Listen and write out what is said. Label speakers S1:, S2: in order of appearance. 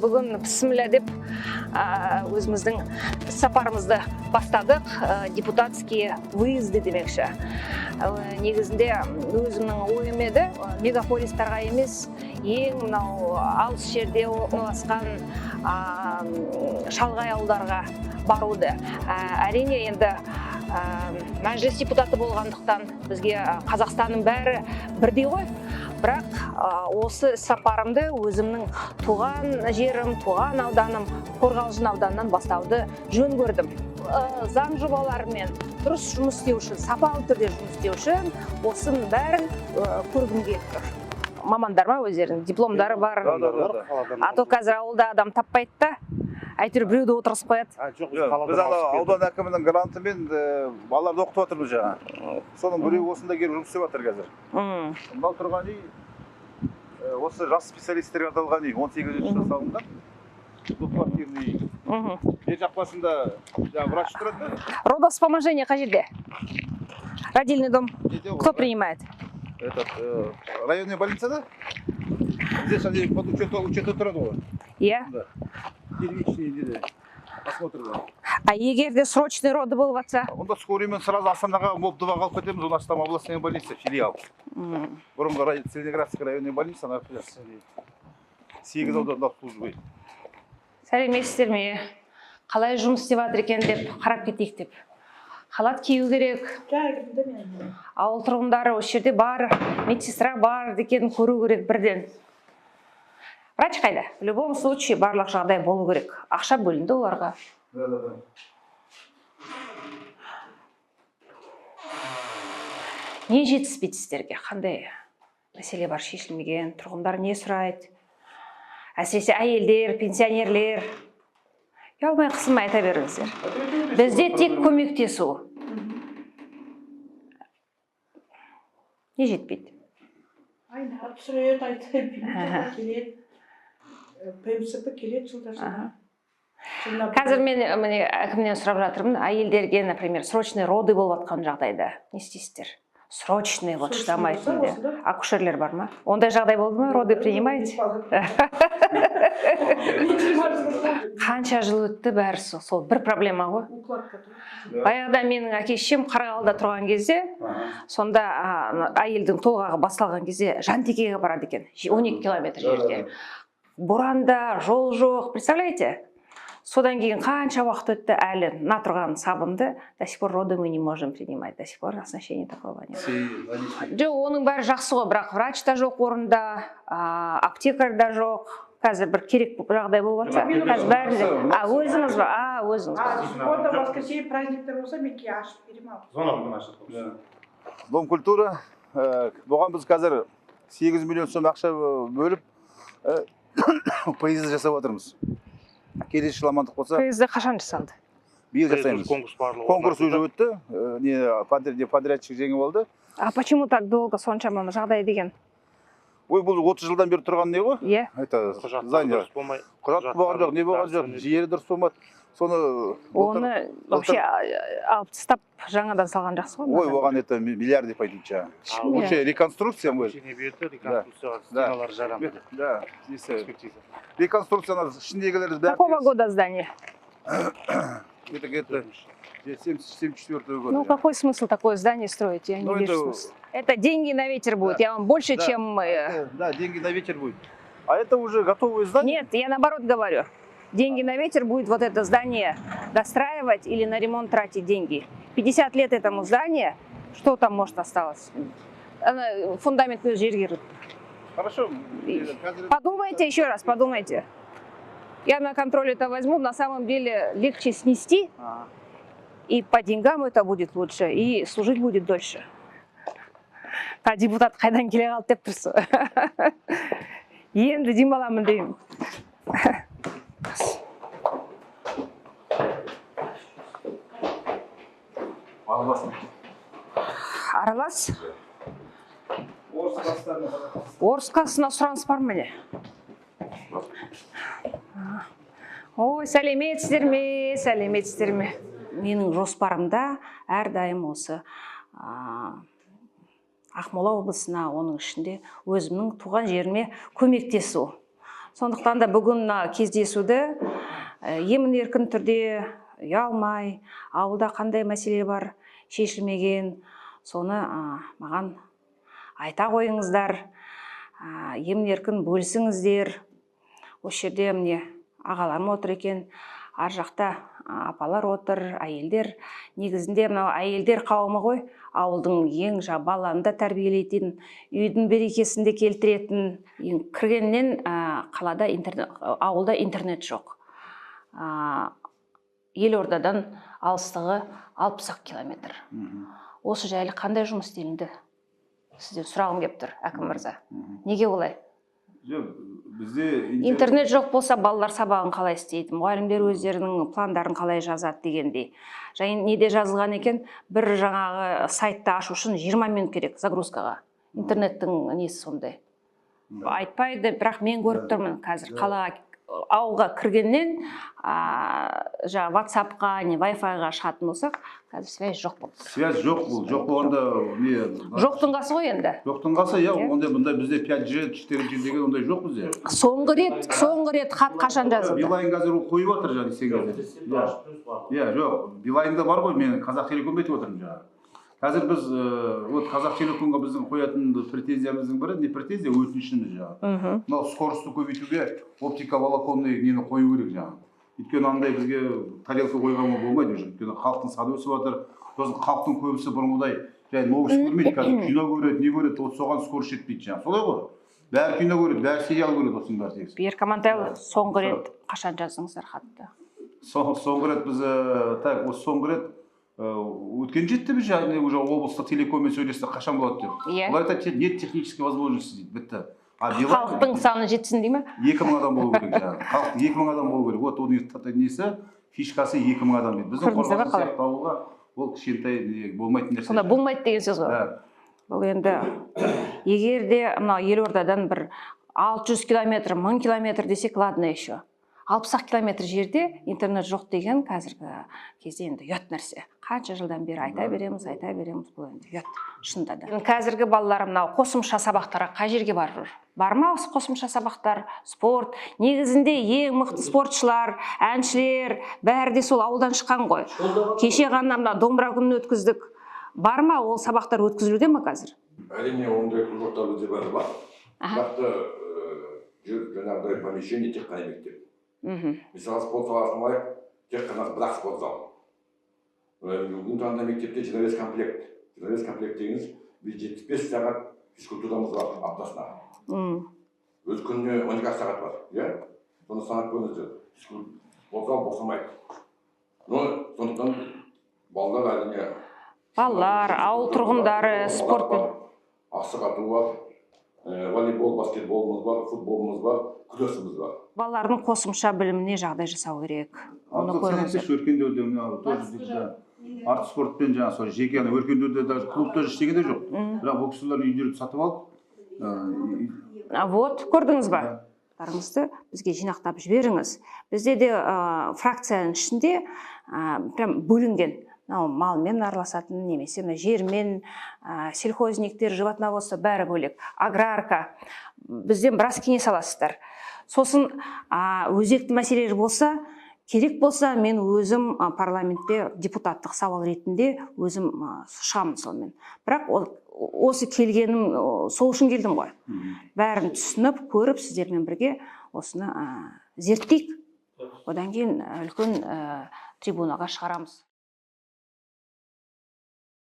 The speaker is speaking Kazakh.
S1: Бүгін бісміллә деп өзіміздің сапарымызды бастадық. Депутатские выезды демекші. Негізінде өзімнің ойым еді, мегаполистарға емес, ең мынау алыс жерде орналасқан шалғай ауылдарға баруды. Әрине енді мәжіліс депутаты болғандықтан бізге Қазақстанның бәрі бірдей ғой. Бірақ осы сапарымды өзімнің туған жерім, туған ауданым Қорғалжын ауданынан бастауды жөн көрдім. Заң жобаларымен дұрыс жұмыс істеу үшін, сапалы түрде жұмыс істеу үшін осының бәрін көргім келіп тұр. Мамандар ма, өздерінің дипломдары бар?
S2: Да, да, да, да.
S1: А то қазір ауылда адам таппайды да, әйтеуір біреуді отырғызып қояды.
S3: А, жоқ,
S2: Жоқ,
S3: қаладан
S2: біз ана
S3: ауысып келдік.
S2: Аудан әкімінің грантымен балаларды оқытып жатырмыз жаңа. Соның біреуі осында келіп жұмыс істеп жатыр қазір. Мынау тұрған үй осы жас специалистерге арналған үй, 18 жылда салынған двухквартирный үй. Бер жақ басында жаңағы врач тұрады да.
S1: Родовспоможение қай жерде? Родильный дом.
S2: Неде ғой,
S1: Кто принимает?
S2: Этот, районная больница, да? Здесь они под учетом тұрады ғой.
S1: Иә.
S2: Да. Первичный неде осмотрда.
S1: А егер де срочный роды болып жатса?
S2: Онда скорыймен сразу Астанаға, МОБ 2-ға алып кетеміз. У нас там областная больница, филиал. Бұрынғы Целиноградская районная больница, она сегіз ауданда обслуживает.
S1: Сәлеметсіздер ме? Қалай жұмыс істеп жатыр екен деп қарап кетейік деп. Халат кию керек. Ауыл тұрғындары осы жерде бар, медсестра бар екенін көру керек бірден. Врач қайда? В любом случае барлық жағдай болу керек. Ақша бөлінді оларға.
S2: Да, да, да.
S1: Не жетіспейді сіздерге? Қандай мәселе бар шешілмеген? Тұрғындар не сұрайды? Әсіресе әйелдер, пенсионерлер. Ұялмай, қысылмай айта беріңіздер. Бізде тек көмектесу. Не жетпейді?
S4: Айналып түсіреді, айтады, келеді. ПМСП келеді жылда жылда. Жылына бір.
S1: Қазір мен міне әкімнен сұрап жатырмын, әйелдерге, например, срочный роды болып жатқан жағдайда не істейсіздер? Срочный, вот
S4: Срочный
S1: шыдамайтын
S4: болса,
S1: де.
S4: осында.
S1: Акушерлер бар ма? Ондай жағдай болды ма? Роды принимаете? Қанша жыл өтті, бәрі сол бір проблема ғой.
S4: Укладка тұр.
S1: Баяғыда менің әке шешем Қарғалыда тұрған кезде, сонда әйелдің толғағы басталған кезде Жантекеге барады екен, 12 километр жерде. Боранда, жол жоқ, представляете? Содан кейін қанша уақыт өтті, әлі мына тұрған сабынды до сих пор роды мы не можем принимать, до сих пор оснащение такого нет. Жоқ, оның бәрі жақсы ғой, бірақ врач та жоқ орында, аптекарь да жоқ. Қазір бір керек жағдай болып жатса,
S4: Мен
S1: қазір бәрі де.
S2: өзім.
S1: А, өзіңіз ба? А, өзіңіз ба?
S4: А суббота, воскресенье, праздниктер болса, мен кейін ашып беремін алып.
S3: Звонок ашық.
S2: Дом культура, бұған біз қазір 8 миллион сом ақша бөліп, ПСД жасап жатырмыз. Келесі жылы амандық болса,
S1: ПСД қашан жасалды?
S2: Биыл жасаймыз.
S3: Конкурс барлығы.
S2: Конкурс уже өтті, не подрядчик жеңіп алды.
S1: А почему так долго соншама жағдай деген?
S2: Ой, бұл 30 жылдан бері тұрған не ғой?
S1: Иә.
S2: Это
S3: Құжаттар
S2: здание.
S3: дұрыс болмай.
S2: Құжат болған жоқ, не болған жоқ, жері дұрыс болмады. Соны
S1: Оны вообще алып тастап, жаңадан салған жақсы ғой.
S2: Ой, оған это миллиарды пойдут жаңа.
S1: Иә.
S2: Лучше реконструкция будет.
S3: Не берді, реконструкцияға стеналар жарамды.
S2: Да, здесь
S3: Экспертиза.
S2: Реконструкцияны ішіндегілер бәрі.
S1: Какого года здание?
S2: Это где-то 74 года.
S1: Ну, какой смысл такое здание строить? Я не
S2: Ну,
S1: вижу смысла. Это деньги на ветер будет.
S2: Да.
S1: Я вам больше,
S2: Да.
S1: чем
S2: Да, деньги на ветер будет. А это уже готовое здание?
S1: Нет, я наоборот говорю. Деньги на ветер будет вот это здание достраивать или на ремонт тратить деньги. 50 лет этому зданию, что там может осталось? Фундамент өзі жерге кіріп.
S2: Хорошо.
S1: Подумайте еще раз, подумайте. Я на контроль это возьму. На самом деле легче снести, и по деньгам это будет лучше, и служить будет дольше. А депутат қайдан келе қалды деп тұрсыз. Енді демаламын деймін.
S2: Аралас.
S1: Аралас.
S2: Орыс класстарына.
S1: Орыс классына сұраныс бар ма, не? Ой, сәлеметсіздер ме, сәлеметсіздер ме? Менің жоспарымда әрдайым осы Ақмола облысына, оның ішінде өзімнің туған жеріме көмектесу. Сондықтан да бүгін мына кездесуді емін еркін түрде, ұялмай, ауылда қандай мәселе бар шешілмеген, соны маған айта қойыңыздар, емін еркін бөлісіңіздер. Осы жерде, міне, ағаларым отыр екен, ар жақта апалар отыр, әйелдер. Негізінде мынау әйелдер қауымы ғой ауылдың ең баланы да тәрбиелейтін, үйдің берекесін де келтіретін. Ең кіргеннен қалада интернет, ауылда интернет жоқ. Елордадан алыстығы 60 километр. Осы жайлы қандай жұмыс істелінді, сізден сұрағым келіп тұр, әкім мырза. Неге олай?
S2: Жоқ, бізде
S1: Интернет жоқ болса, балалар сабағын қалай істейді, мұғалімдер өздерінің пландарын қалай жазады дегендей. Және неде жазылған екен, бір жаңағы сайтты ашу үшін 20 минут керек загрузкаға, интернеттің несі сондай. Айтпайды, бірақ мен көріп тұрмын қазір. Қалаға, ауылға кіргеннен жаңағы ватсапқа не вай-файға шығатын болсақ, қазір связь жоқ болып тұр.
S2: Связь жоқ. Бұл жоқ болғанда не?
S1: Жоқтың қасы ғой енді.
S2: Жоқтың қасы, иә.
S1: Иә.
S2: Ондай бұндай бізде 5G, 4G деген ондай жоқ бізде.
S1: Соңғы рет хат қашан жазылды?
S2: Билайн қазір ол қойып жатыр жаңа сен
S3: Жоқ, плюс бар.
S2: Иә, жоқ, Билайнда бар ғой, мен Қазақ Телекомды айтып отырмын жаңағы. Қазір біз вот Қазақ Телекомға біздің қоятын претензиямыздың бірі, не претензия, өтінішіміз жаңағы. Мынау скоростьті көбейтуге оптика волоконный нені қою керек жаңағы. Өйткені андай бізге тарелка қойғанға болмайды уже, өйткені халықтың саны өсіп жатыр. Сосын халықтың көбісі бұрынғыдай жай новость көрмейді, қазір кино көреді, не көреді, вот соған скорость жетпейді жаңағы. Солай ғой, бәрі кино көреді, бәрі сериал көреді, осының бәрі тегіс.
S1: Берік Амантайұлы, соңғы рет қашан жаздыңыздар хатты?
S2: Соңғы рет біз так, осы соңғы рет өткен жетті, біз және уже облыстық телекоммен сөйлестік, қашан болады деп. Олар айтады: «Нет технической возможности», — дейді, бітті. А Билайн
S1: Халықтың саны жетсін дей ме?
S2: 2000 адам болу керек жаңағы, халық 2000 адам болу керек. Вот оның несі, фишкасы 2000 адам дейді. Біздің
S1: Көрдіңіздер ме
S2: Қорғасын
S1: қалай?
S2: сияқты ауылға ол кішкентай не, болмайтын нәрсе.
S1: Сонда болмайды деген сөз ғой.
S2: Да.
S1: Бұл енді егер де мынау елордадан бір 600 километр, 1000 километр десек, ладно еще. 60 ақ километр жерде интернет жоқ деген қазіргі кезде енді ұят нәрсе. Қанша жылдан бері айта береміз, айта береміз, бұл енді ұят шынында да. Қазіргі балалар мынау қосымша сабақтарға қай жерге барып жүр? Бар ма осы қосымша сабақтар, спорт? Негізінде ең мықты спортшылар, әншілер, бәрі де сол ауылдан шыққан ғой. Кеше ғана мына домбыра күнін өткіздік. Бар ма, ол сабақтар өткізілуде ме қазір?
S5: Әрине, ондай кружоктар бізде бәрі бар. Бірақ та жер, жаңағыдай помещение тек қана мектеп. Мысалы, спорт саласын алайық, тек қана бір ақ спорт зал. Бүгінгі таңда мектепте 25 комплект. 25 комплект дегеніңіз, біз 75 сағат физкультурамыз бар аптасына. Өз күніне 12 ақ сағат бар, иә? Соны санап көріңіздер. Спорт зал босамайды. Но сондықтан балалар, әрине,
S1: Балалар, ауыл тұрғындары спортпен.
S5: Асық ату бар, волейбол, баскетболымыз бар, футболымыз бар, күресіміз бар.
S1: Балалардың қосымша біліміне жағдай жасау керек. Оны
S2: Абзал, сен
S1: көріңіздер.
S2: айтсайшы, Өркендеуде мынау тоже да, арт спортпен жаңағы сол жеке ана Өркендеуде даже клубта ештеңе де жоқ. Бірақ бұл кісілер үйлерді сатып алып
S1: А, вот көрдіңіз ба?
S2: Да.
S1: Тарыңызды бізге жинақтап жіберіңіз. Бізде де фракцияның ішінде прям бөлінген. Мынау малмен араласатын немесе мына жермен, сельхозниктер, животноводство, бәрі бөлек. Аграрка. Бізден біраз кеңес аласыздар. Сосын өзекті мәселелер болса, керек болса, мен өзім парламентте депутаттық сауал ретінде өзім шығамын сонымен. Бірақ осы келгенім сол үшін келдім ғой. Бәрін түсініп, көріп, сіздермен бірге осыны зерттейік. Одан кейін үлкен трибунаға шығарамыз.